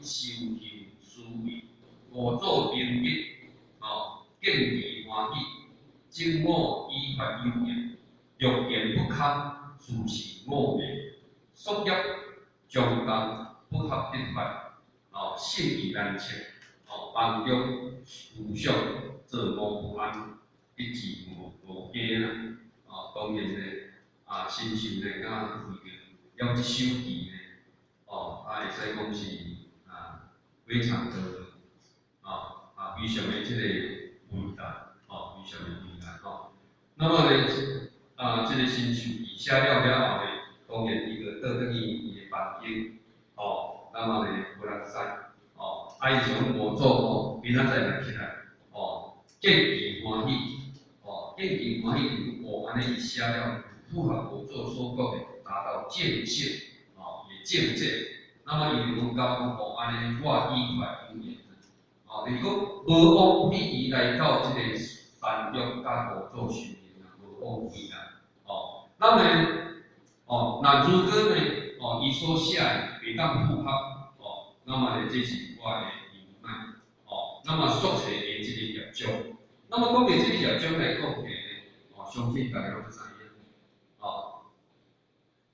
修行思惟，五祖明德，见智歡喜，證悟依法有形，六言不堪，事事五昧，宿業重重，不合得法，性意難測，房中思想坐臥不安，一致五五驚啦，當然呢，身心呢，敢為著了這首偈呢，會使講是非常的非常的這個偉大，非常的偉大。那麼呢，這個神秀伊寫了了後呢，當然伊就倒轉去伊的房間，那麼呢，無人知，伊想五祖明仔載就起來，見智歡喜，見智歡喜就是按呢伊寫了，符合五祖所講的，達到見性，伊的境界。那麼伊就講感覺按呢，我依法有緣，就是講無枉費伊來到這個山中佮五祖修行啊，無枉費啦，那麼若如果呢，伊所寫的袂當符合，那麼呢，這是我的無奈，那麼宿世的這個業障，那麼講到這個業障來講起呢，相信大家攏知影，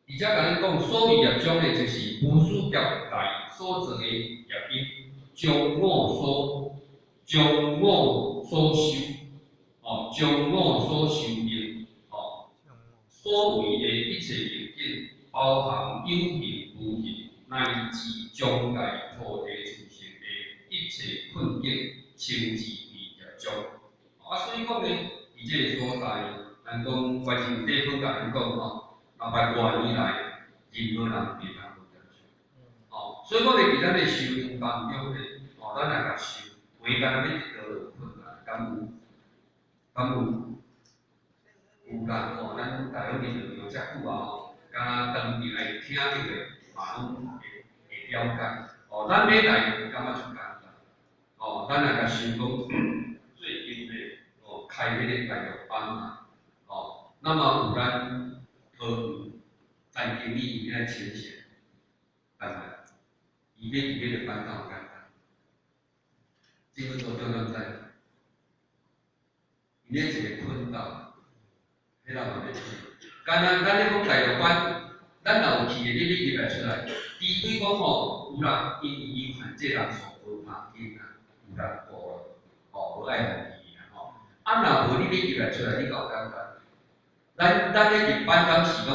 而且共咱講，所謂業障呢，就是無始劫來所造的業因，將我所修，將我所修行，所為的一切逆境，包含有形無形，乃至將來土地出現的一切困境，稱之為業障。所以講呢，佇這個所在，咱講關心地方共咱講600外年來，任何人袂當無業障。所以講呢，佇咱的修行當中呢，咱來共修，袂干焦欲得道有困難，敢有？敢有？有啦，咱大家佇道場遮久啊敢若當地來聽著的，嘛攏會了解。咱欲來感覺足簡單。咱來共想講，最近呢，開彼個大陸班啊，那麼有咱桃園陳經理伊來請示，但係伊欲入彼個班敢有簡單？這個組長敢知？伊咧一個困到，彼人嘛欲去。敢若咱咧講大陸班，咱若有去的，你欲入來出來，除非講有人因為伊限制人數無拍緊啊，有人顧啦，無愛予去啊。若無你欲入來出來，你敢有簡單？咱咧入班敢是講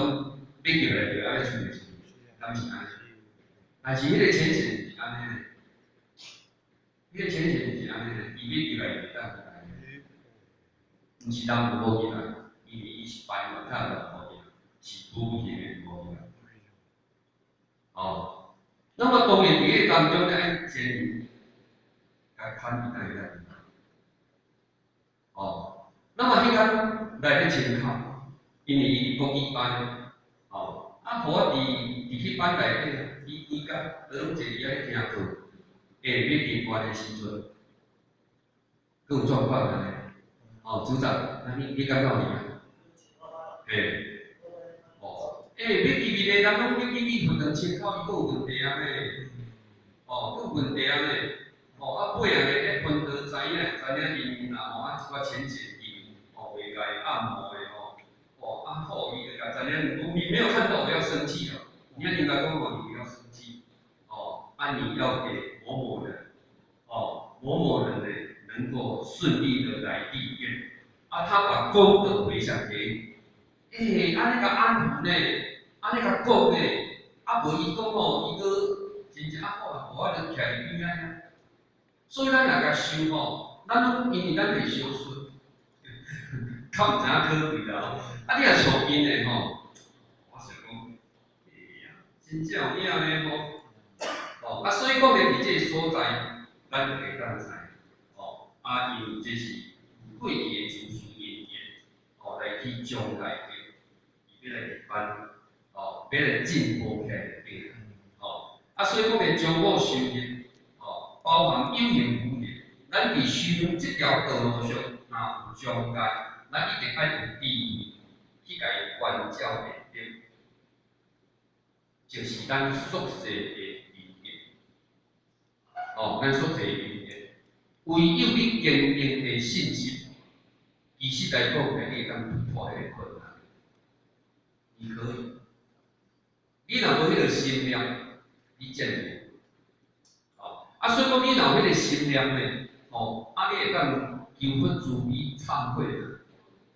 欲入來就按呢出來出，敢是按呢？但是彼個淺顯毋是按呢咧，彼個淺顯毋是按呢咧，伊欲入來會當入來，毋是人無予入來，因為伊是班員，他人無入來，是無形的無入來。那麼當然佇個當中咧，愛建議，共看伊會使。那麼彼工來咧清口，因為伊佇國語班，予我佇彼班內底，伊規工都攏坐佇遐咧聽課，欲入班的時陣，閣有狀況按呢？組長，那你感覺有啊？欲入去的人攏欲入去佛堂清口，伊閣有問題啊呢？閣有問題啊呢？尾仔呢，彼分道知影知影因啦一寡淺顯因，會共伊按摩的好，伊就共知影，你沒有看到我要生氣哦，你應該講我你不要生氣，你要給某某人，某某人呢能夠順利的來歷願，他把功德回向給你，按呢共安撫呢，按呢共講呢，無伊講伊閣真正好啊，無我就徛佇邊仔遐。所以咱若共想咱攏因為咱袂相信，較毋知影可貴啦。你若像𪜶的我想講，哎呀，真正有影呢所以講呢，佇這個所在，咱就會當知，因為這是過去的祖師因緣，來去將來的，伊欲來入班，欲來進步起來就對啦，所以講呢，將我修行，包含有形無形，咱佇修行這條道路上，若有障礙，咱一定愛有智慧去共伊關照面對，就是咱宿世的因緣。哦，咱所提的因緣，唯有你堅定的信心，其實來講，你會當突破彼个困難。你可以，你若無彼个心念，你戰袂。哦，啊，所以講你若有彼個心念呢，哦，啊，你會當求佛慈悲懺悔，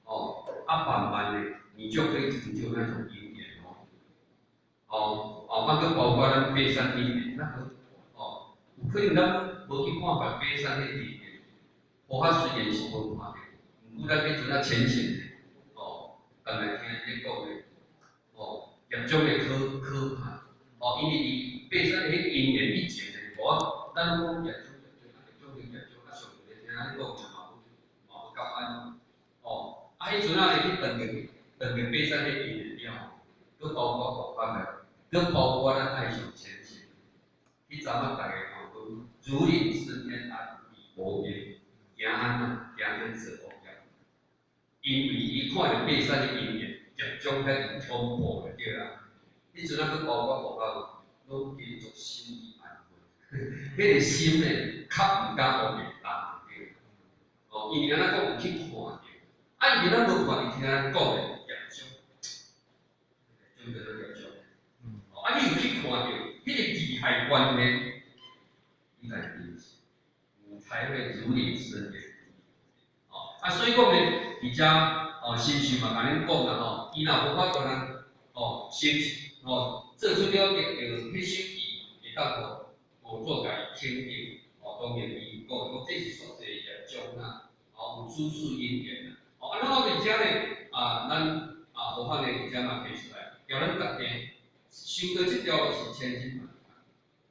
哦，啊，慢慢的，你就可以成就那種因緣哦。哦，哦，啊，閣包括咱爬山因緣，那個，哦，有可能咱無去看過爬山彼因緣，佛法雖然是無看過，毋過咱彼陣仔淺顯的，哦，剛來聽伊咧講的，哦，業障的可可怕，哦，因為伊爬山的彼因緣以前的，無咱攏講業障業障，業障業障，啊，上咧聽咱講嘛無嘛無感恩，哦，啊，彼陣仔咧去斷個斷個爬山彼因緣了後，閣包括佛法的，閣包括咱愛上前行，彼陣仔逐家看講，如臨深淵安以無邊，行按怎行去做惡業，因為伊看著爬山的因緣，業障遐爾恐怖就對啦。彼陣仔閣包括佛法，攏加做心意安分，彼個心呢，較毋敢惡業動對。哦，因為按怎講有去看著，啊，因為咱無看著聽咱講的業障，業障叫做業障。哦，啊，你有去看著，彼個利害關係，你才會你才會如臨深淵。哦，啊，所以講呢，佇遮哦，親像嘛共恁講啦吼，伊若無法度人哦，先哦，做出了著彼首偈，會當予五祖共伊肯定，哦，當然伊講講這是所濟業障啦，哦，有諸事因緣啦，哦，啊，那麼佇遮呢，啊，咱啊，佛法呢佇遮嘛提出來，叫咱逐家修到這條路是千真萬確。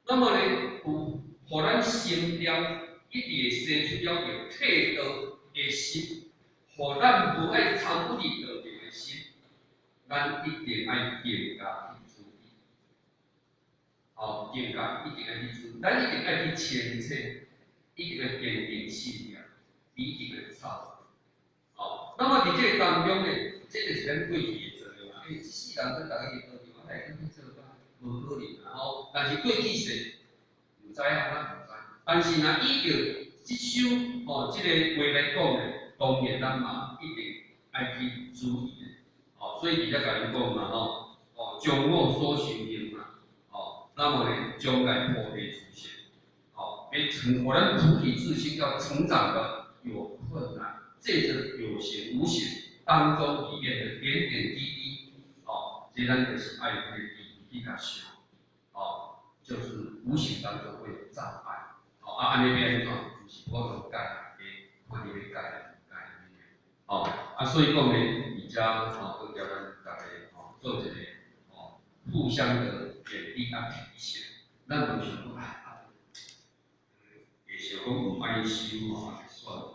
那麼呢，有予咱心念一直會生出了著退道的心，予咱無愛參與佇道場的心，咱一定愛定加去注意。哦，定加一定愛去注意，咱一定愛去清醒，一定愛堅定信念，一定愛走。哦，那麼佇這個當中呢，這就是咱過去的作用啊。欸，這世人閣逐家佇道場，啊，會當去做到，無可能啊吼。但是過去世，毋知影，咱毋知。但是若依著這首吼，這個話來講呢，當然咱嘛一定愛去注意的。哦，所以佇遮共恁講嘛吼，哦，將我所修行嘛，哦，那麼呢，將來菩提出現，哦，欲成，予咱菩提自心要成長的有困難，這個有形無形當中裡面的點點滴滴，哦，這咱就是愛去去共想，哦，就是無形當中會有障礙，哦，啊，按呢欲按怎，就是我講改，看你欲改毋改按呢，哦，啊，所以講呢，佇遮吼，閣叫咱逐家吼做一個吼互相的勉勵啊提醒，咱無想講啊，會想講毋愛修吼，啊就算了，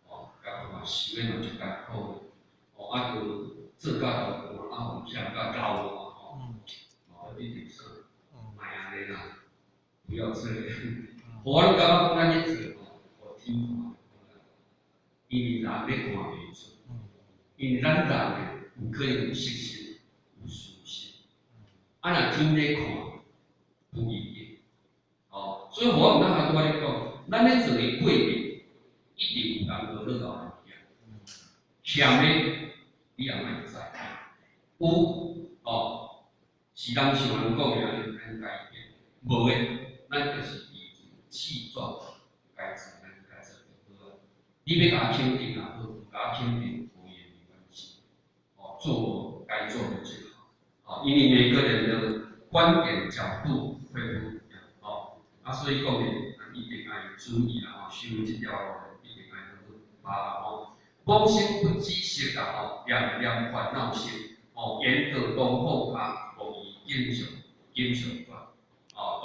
哦，甲看修的嘛足艱苦，哦，啊，閣做甲老大，啊，予人嫌甲老嘛吼，哦，一定說，莫按呢啦，不要這樣，予阮感覺講咱咧做吼，予天看，因為人咧看袂出，因為咱人呢有可能有色心、有私心，啊，若天咧看，不一定，哦，所以我毋通拄仔咧講，咱咧做的過程，一定有人學咧老物件，嫌的你也莫知，有哦，是人像人講的按呢，咱改變，無的，咱就是理直氣壯，該做咱該做就好啊。你欲共我肯定也好，毋共我肯定，無也沒關係，哦，做該做的就好，哦，因為每個人的觀點角度會不一樣，哦，啊，所以講呢，咱一定愛注意啦，吼，修這條路一定愛好好把握吼。往生不知識啦，吼，念念煩惱心，哦，緣到東方啊，無疑景象，景象。